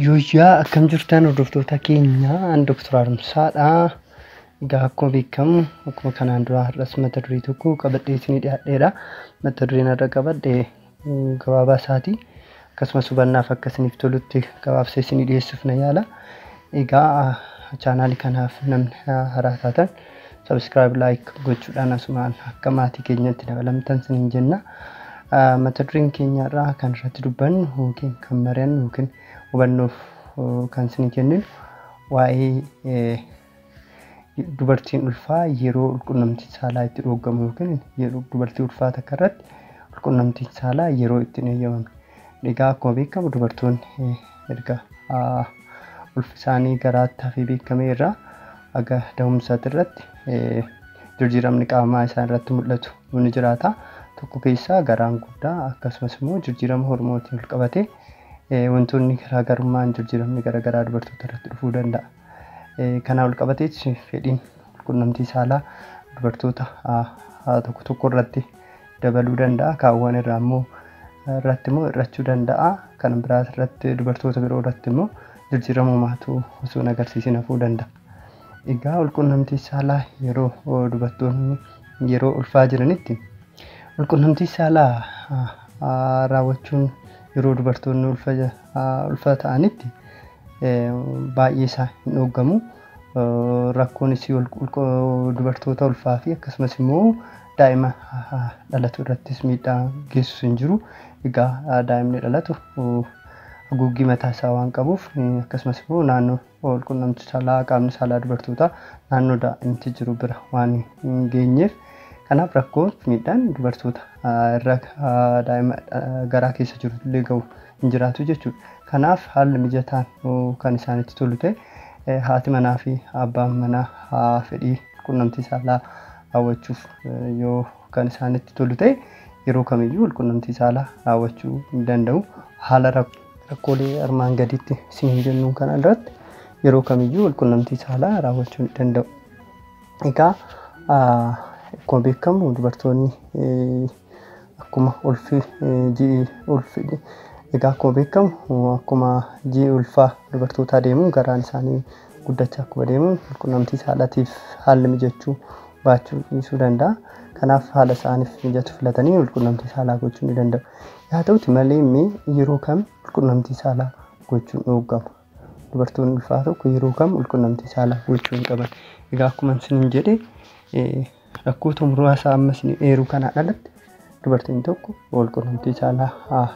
Yooyyaa akkam jirtan hordoftoota keenya, ani Dr. Haaromsaadha. Egaa akkuma beekamu akkuma kanaan dura har'as mata duree tokko qabadhee isinii dhiyaadheera. Mata dureen har'a qabadhe gabaabaa isaati. Akkasumas hubannaaf akka isiniif tolutti gabaabsee isinii dhiyeessuuf na yaala. Egaa chaanaalii kanaaf namni haaraa taatan subscribe, like gochuudhaan asumaan akka maatii keenyatti dabalamtan isiniin jenna. Mata dureen keenya irraa kan irratti dubbannu yookiin kan mari'annu yookiin hubannoof kan isinii kenninu waa'ee dubartiin ulfaa yeroo quunnamtiin saalaa itti dhooggamu yookiin yeroo dubartii ulfaa takka irratti quunnamtiin saalaa yeroo itti hin eeyyamamne. Egaa akkuma beekamu dubartoonni erga ulfi isaanii garaatti hafee beekame irraa haga da'umsaatti irratti jijjiiramni qaamaa isaan irratti mul'atu ni jiraata. Tokko keessaa garaan guddaa akkasumas immoo jijjiirama hormooniitiin wal qabatee wantoonni garaagarummaan jijjiiramni garaagaraa dubartoota irratti dhufuu danda'a. Kanaan wal qabatees fedhiin quunnamtii saalaa dubartoota tokko tokko irratti dabaluu danda'a. Kaawwan irraa immoo irratti immoo hir'achuu danda'a. Kan biraa irratti dubartoota biroo irratti immoo jijjiirama homaatu osoo hin agarsiisin hafuu danda'a. Egaa walquunnamtii saalaa yeroo dubartoonni yeroo ulfaa jiranitti walquunnamtii saalaa raawwachuun yeroo dubartoonni ulfa ta'anitti baay'ee isaa hin dhooggamu. Rakkoonis dubartoota ulfaa fi akkasumas immoo daa'ima dhalatu irrattis miidhaa geessisu hin jiru. Egaa daa'imni dhalatu haguuggii mataa isaa waan qabuuf akkasumas immoo naannoo walquunnamtii saalaa qaamni saalaa dubartootaa naannoo daa'imti jiru bira waan hin geenyeef kanaaf rakkoo miidhaan dubartoota irra daa'ima garaa keessa jiru illee gahu hin jiraatu jechuudha. Kanaaf haalli mijataan kan isaanitti tolu ta'e haati manaa fi abbaan manaa fedhii quunnamtii saalaa raawwachuuf yoo kan isaanitti tolu ta'e yeroo kamiyyuu walquunnamtii saalaa raawwachuu ni danda'u. Haala rakkoolee armaan gaditti isiniin jennuun kana irratti yeroo kamiyyuu walquunnamtii saalaa raawwachuu ni danda'u. Egaa akkuma beekamu dubartoonni akkuma ulfi ji'i ulfi egaa akkuma beekamu akkuma ji'i ulfaa dubartootaa deemuun garaan isaanii guddachaa akkuma deemuun walquunnamtii saalaatiif haalli mijachuu baachuu dhiisuu danda'a. Kanaaf haala isaaniif mijatu filatanii walquunnamtii saalaa gochuu ni danda'u. Haa ta'uti malee mee yeroo kam walquunnamtii saalaa gochuun dhooggama? Dubartoonni ulfaa tokko yeroo kam walquunnamtii saalaa gochuu hin qaban? Egaa akkuma isiniin jedhe rakkoota muraasa amma isin eeruu kanaan alatti dubartiin tokko walquunnamtii saalaa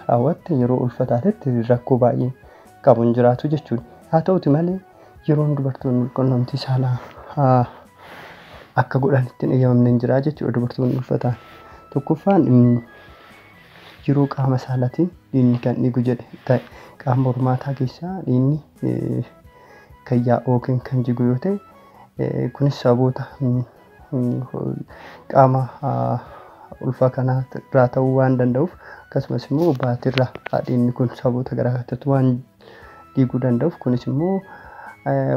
raawwatte yeroo ulfa taatetti rakkoo baay'ee qabu hin jiraatu jechuudha. Haa ta'uti malee yeroon dubartoonni walquunnamtii saalaa akka godhan itti hin eeyyamamne hin jira jechuudha dubartoonni ulfa ta'an. Tokkoffaan yeroo qaama saalaatiin dhiigni kan dhiigu jedhe ta'e qaama hormaataa keessaa dhiigni kan yaa'u yookiin kan jigu yoo ta'e kunis sababoota qaama ulfa kanaa irraa ta'uu waan danda'uuf akkasumas immoo baatirraa dhiigni kun sababoota garaagaraatti waan dhiiguu danda'uuf kunis immoo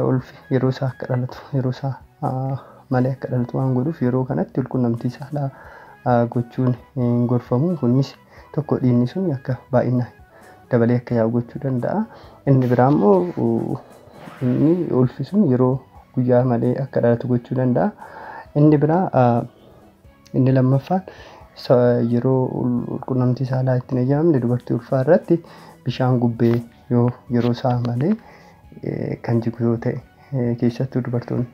ulfi yeroo isaa akka dhalatu yeroo isaa malee akka dhalatu waan godhuuf yeroo kanatti walquunnamtii saalaa gochuun hin gorfamu. Kunis tokko dhiigni sun akka baay'inaan dabalee akka yaa'u gochuu danda'a. Inni biraa immoo inni ulfi sun yeroo guyyaa malee akka dhalatu gochuu danda'a. Inni biraa inni lammaffaan yeroo walquunnamtii saalaa itti hin eeyyamamne dubartii ulfaa irratti bishaan gubbee yoo yeroo isaa malee kan jigu yoo ta'e keessattuu dubartoonni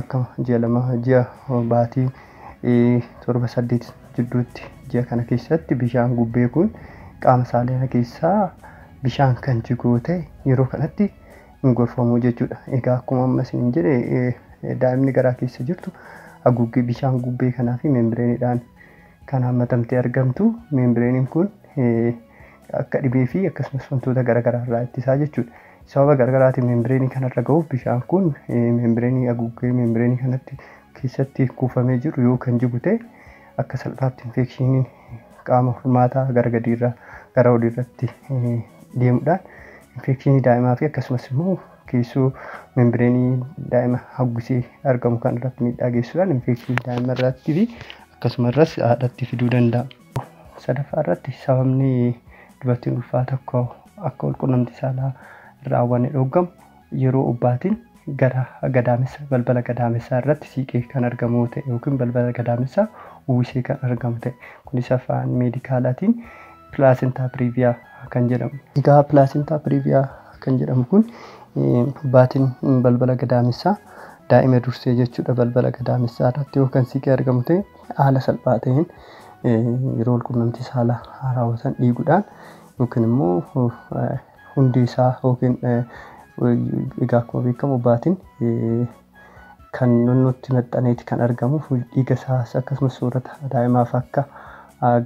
akka ji'a 2 ji'a baatii 7 8 jidduutti ji'a kana keessatti bishaan gubbee kun qaama saalaa keessaa bishaan kan jigu yoo ta'e yeroo kanatti hin gorfamu jechuudha. Egaa akkuma amma isiniin jedhe daa'imni garaa keessa jirtu haguuggii bishaan gubbee kanaa fi meembireeniidhaan kan hammatamtee argamtu meembireeniin kun akka dhibee fi akkasumas wantoota garaagaraa irraa ittisaa jechuudha. Sababa garaagaraatiin meembireenii kanarra gahuuf bishaan kun meembireenii haguuggee meembireenii kanatti keessatti kuufamee jiru yoo kan jigu ta'e akka salphaatti infekshiiniin qaama hormaataa gara gadiirraa gara oliirratti deemuudhaan infekshinii daa'imaa fi akkasumas immoo keessoo meembireenii daa'ima haguugsee argamu kan irratti miidhaa geessuudhaan infekshinii daa'ima irratti fi akkasuma irras haadhatti fiduu danda'a. Sadaffaa irratti sababni dubartiin ulfaa tokko akka walquunnamtii saalaa raawwanne dhoogamu yeroo obbaatiin gara gadaamessa balbala gadaamessaa irratti siiqee kan argamu ta'e yookiin balbala gadaamessaa uwwisee kan argamu ta'e, kunis afaan meedikaalaatiin placenta previa kan jedhamu. Egaa placenta previa kan jedhamu kun obbaatiin balbala gadaamessaa daa'ima dursee jechuudha, balbala gadaamessaa irratti yoo kan siiqee argamu ta'e haala salphaa ta'een yeroo walqunnamtii saalaa raawwatan dhiiguudhaan yookiin immoo hundi isaa yookiin egaa akkuma beekamu obbaatiin kan nutti maxxaneeti kan argamu dhiiga isaas akkasumas soorata daa'imaaf akka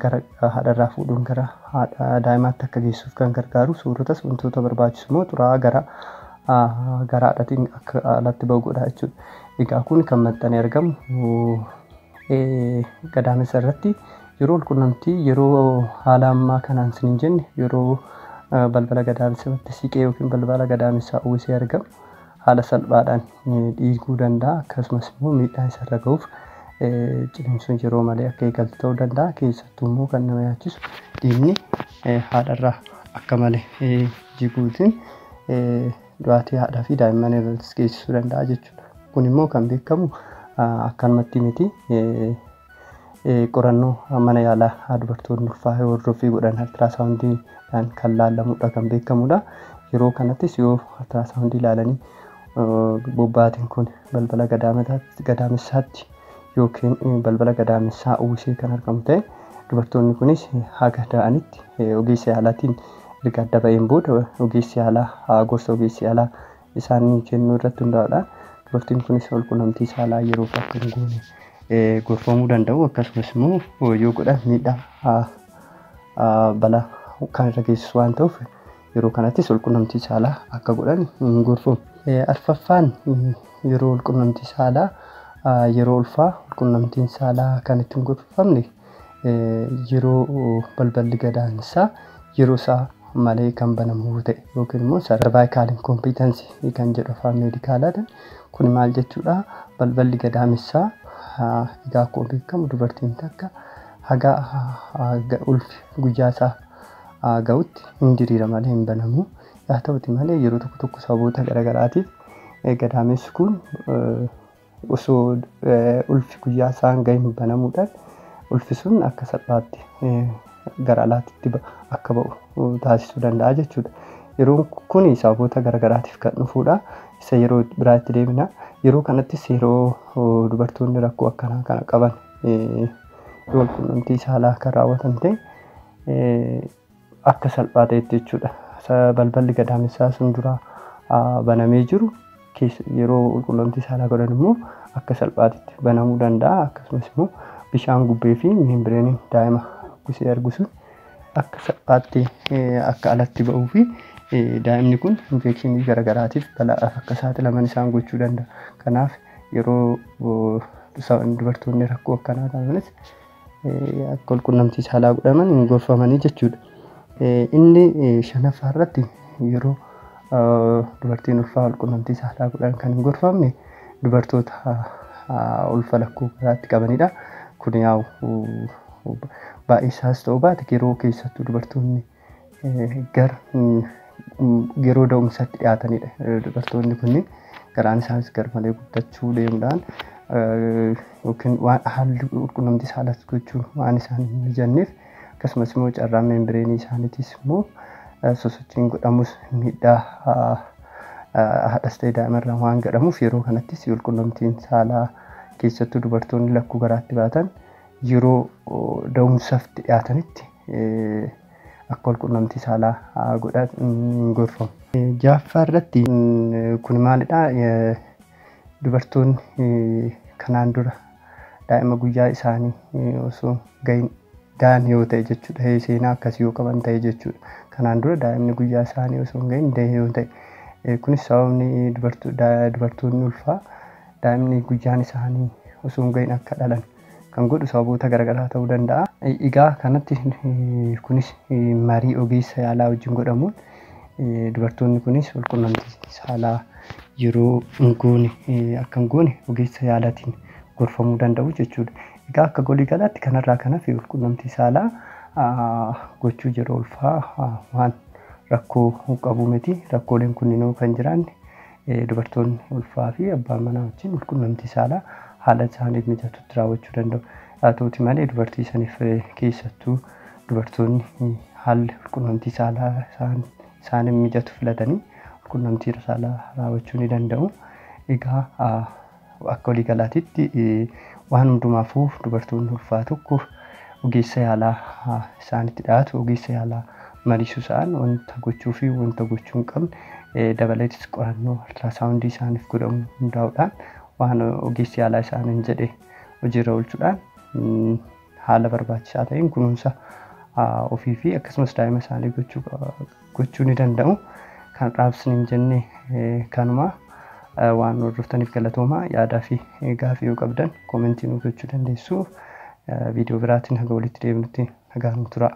gara haadharraa fuudhuun gara haadha daa'imaatti akka geessuuf kan gargaaru sooratas wantoota barbaachisu immoo xuraa'aa gara gara haadhatiin akka alatti bahu godha jechuudha. Egaa kun kan maxxanee argamu gadaamessa irratti yeroo walqunnamtii yeroo haala ammaa kanaan sin hin jenne yeroo balbala gadaamessatti siqee yookiin balbala gadaamessaa uwwisee argamu haala salphaadhaan dhiiguu danda'a, akkasumas immoo miidhaa isarra gahuuf ciniinsuun yeroo malee akka eegaltu ta'uu danda'a. Keessattuu immoo kan nama yaachisu dhiigni haadharraa akka malee jiguutiin du'aatii haadhaa fi daa'imman irrattis geessisuu danda'a jechuudha. Kun immoo kan beekamu akkanumatti miti, qorannoo mana yaalaa dubartoonni ulfaa hordoffii godhan ultrasoundiidhaan kan laallamudha kan beekamudha. Yeroo kanattis yoo ultrasoundii ilaalanii bobbaatiin kun balbala gadaamessaatti yookiin balbala gadaamessaa uwwisee kan argamu ta'e, dubartoonni kunis haga da'anitti ogeessa yaalaatiin erga adda ba'een booda ogeessi yaalaa gorsa ogeessi yaalaa isaanii kennuu irratti hundaa'uudhaan dubartiin kunis walqunnamtii saalaa yeroo akka hin goone gorfamuu danda'u, akkasumas immoo yoo godhan miidhaa balaa kan irra geessisu waan ta'uuf yeroo kanattis walqunnamtii saalaa akka godhan hin gorfamu. Arfaffaan yeroo walqunnamtii saalaa yeroo ulfaa walqunnamtiin saalaa kan itti hin gorfamne yeroo balballi gadaamessaa yeroo isaa malee kan banamu ta'e yookiin immoo cervical incompetence kan jedhu afaan meedikaalaatiin. Kun maal jechuudha? Balballi gadaamessaa egaa akkuma beekamu dubartiin takka haga ulfi guyyaa isaa ga'utti hin diriira malee hin banamu. Haa ta'uti malee yeroo tokko tokko sababoota garaagaraatiif gadaamessi kun osoo ulfi guyyaa isaa hin gahin banamuudhaan ulfi sun akka salphaatti gara alaatti akka ba'u taasisuu danda'a jechuudha. Yeroon kun sababoota garaagaraatiif kan dhufudha. Isa yeroo biraatti deemina. Yeroo kanattis yeroo dubartoonni rakkoo akkanaa kana qaban yeroo walqunnamtii saalaa kan raawwatan ta'e akka salphaa ta'etti jechuudha. Balballi gadaamessaa sun dura banamee jiru yeroo walqunnamtii saalaa godhan immoo akka salphaatti banamuu danda'a. Akkasumas immoo bishaan gubbee fi membireeniin daa'ima uwwisee argu sun akka salphaatti akka alatti ba'uu fi daa'imni kun infekshinii garaagaraatiif balaadhaaf akka saaxilaman isaan gochuu danda'a. Kanaaf yeroo dubartoonni rakkoo akkanaa qabanis akka walqunnamtii saalaa godhaman hin gorfamanii jechuudha. Inni shanaffaa irratti yeroo dubartiin ulfaa walqunnamtii saalaa godhan kan hin gorfamne dubartoota ulfa lakkuu garaatti qabanidha. Kun yaa'u baay'ee isaas ta'uu baate yeroo keessattuu dubartoonni gara yeroo da'umsaatti dhiyaatanidha. Dubartoonni kunniin garaan isaanis garmalee guddachuu deemuudhaan yookiin waan haalli walqunnamtii saalaas gochuun waan isaan hin mijanneef, akkasumas immoo carraan membireenii isaaniitis immoo sosochiin godhamus miidhaa haadhas ta'e daa'imarraa waan godhamuuf yeroo kanattis walqunnamtiin saalaa keessattuu dubartoonni lakkuu garaatti baatan yeroo da'umsaaf dhiyaatanitti akka walqunnamtii saalaa godhan hin gorfamu. Ja'affaa irratti kun maalidhaa? Dubartoonni kanaan dura daa'ima guyyaa isaanii osoo gahin da'an yoo ta'e jechuudha. Seenaa akkasii yoo qaban ta'e jechuudha. Kanaan dura daa'imni guyyaa isaanii osoo hin gahin da'e yoo ta'e, kunis sababni dubartoonni ulfaa daa'imni guyyaan isaanii osoo hin gahin akka dhalan kan godhu sababoota garaagaraa ta'uu danda'a. Egaa kanatti kunis marii ogeessa yaalaa wajjin godhamuun dubartoonni kunis walqunnamtii saalaa yeroo hin goone akka hin goone ogeessa yaalaatiin gorfamuu danda'u jechuudha. Egaa akka walii galaatti kanarraa kan hafe walqunnamtii saalaa gochuu yeroo ulfaa waan rakkoo qabu miti. Rakkooleen kunniinuu kan jiran dubartoonni ulfaa fi abbaan manaa wajjin walqunnamtii saalaa haala isaaniif mijatutti raawwachuu danda'u. Haa ta'uti malee dubartii saniif keessattuu dubartoonni haalli walqunnamtii saalaa isaaniif mijatu filatanii walqunnamtii saalaa raawwachuu ni danda'u. Egaa akka waliigalaatitti waan hundumaafuu dubartoonni ulfaa tokko ogeessa yaalaa isaanitti dhiyaatu ogeessa yaalaa mariisuu isaan wanta gochuu fi wanta gochuu hin qabne dabalatis qorannoo altiraasaawundii isaaniif godhamu hundaa'uudhaan waan ogeessi yaalaa isaaniin jedhe hojiirra oolchuudhaan haala barbaachisaa ta'een kunuunsa ofii fi akkasumas daa'ima isaanii gochuu ni danda'u. Kan raabsin hin jenne kanuma waan hordoftaniif galatoomaa yaadaa fi gaafii yoo qabdan koomentii nuuf gochuu dandeessu. Viidiyoo biraatiin haga walitti deebinutti nagaan nu tura.